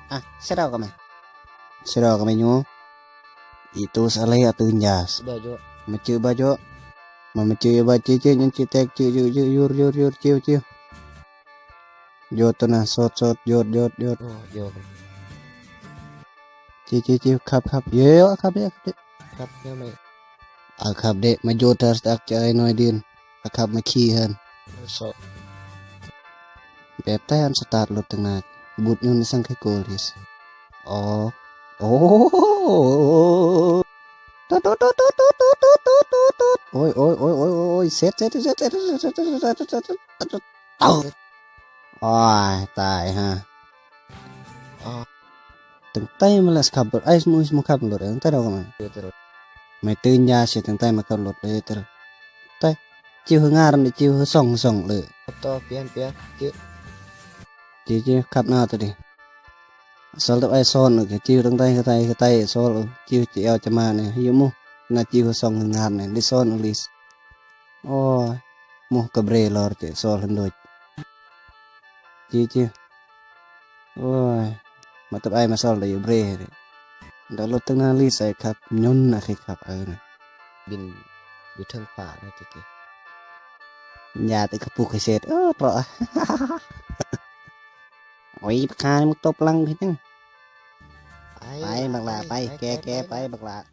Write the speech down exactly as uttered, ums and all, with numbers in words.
Ah, sero kame. Sero kame nyu. Itu salai atun jas. Bajo. Mece bajo. Mamece ba ce ce nyen ce tek ce ce ce yur yur yur ciu ciu. Jot tu na, sot sot, jot jot jot. Oh, jot. Ciu ciu ciu, khap khap. Yo yo, khap de, khap de. Khap de mai. Ah, khap de, ma jot tas tak cai noi din. Akhap ma khi han. So. Bep tai han start lut tengah. But nyun sang ke kolis. Oh. Oh. Tut, tut, tut. Oi, oi, oi, oi, oi, oi. Set, set, set, set, set, set, set, set, set, set. Au. Oi, tai ha. Oh. Tengtai malas kabel. Ai, semu, semu kabel. Tengtai dong, man. Iya, terus. Mai tenja si tengtai ma kabel. Iya, terus. Tai. Ciu ngar ni, ciu song, song le. Atau pian, pian. Ciu. Ciu, ciu, kap na tadi. Sol tu ai son ke. Ciu tengtai, ketai, ketai, sol. Ciu, ciu, au cemane. Iya mu. Na ciu song ngar ni. Di son ulis. Oh, muh ke bre lor ce, sol hendoj. Ci, ci. Oi, matep ai masol da yu bre. Da lut tengah lis ai kap, nyun na ke kap ai na. Bin, biteng pa na tiki. Nya te kepuk ke set. Oh, tro. Oi, pekan muk top lang ke ceng. Pai, bakla, pai, ke, ke, pai, bakla.